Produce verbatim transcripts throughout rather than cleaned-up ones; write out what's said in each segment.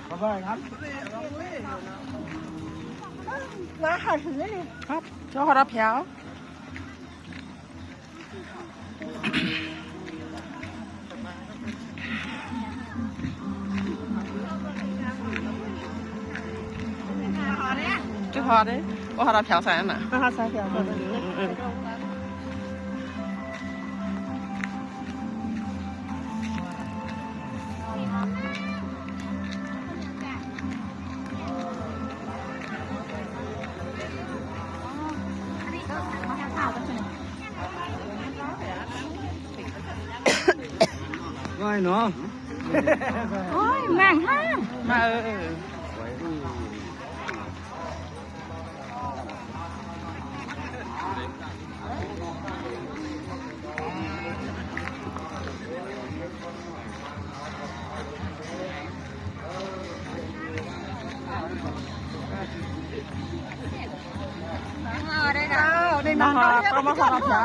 Bye-bye ครับ ครับ เจ้าของรับแถว เจ้าของเด้ โอ้ เขารับแถวใส่นั่นน่ะ เขารับแถวใส่ อืม อืม อืม อืม ว่าไงเนาะ โอ้ย แม่งฮะ มา เออ เออ เออ มาหา ก็มาหาพระ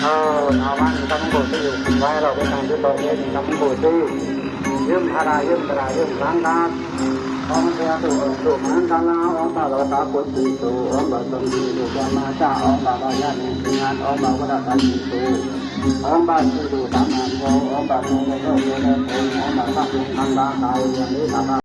Ơ, awan, tâm bổ sư, vai lộc cái thằng thứ tội nghiệp, tâm bổ sư. Yum hara, yum tara, yum rangkat. Om sia tu, om tu, mantala, om balo ta put si tu, om ba som si tu, kama sa, om ba ba ya ni singan, om ba wada ta si tu. Om ba si tu, taman wo, om ba tu, om ba tu, om ba ta, om ba ta, om ba ta.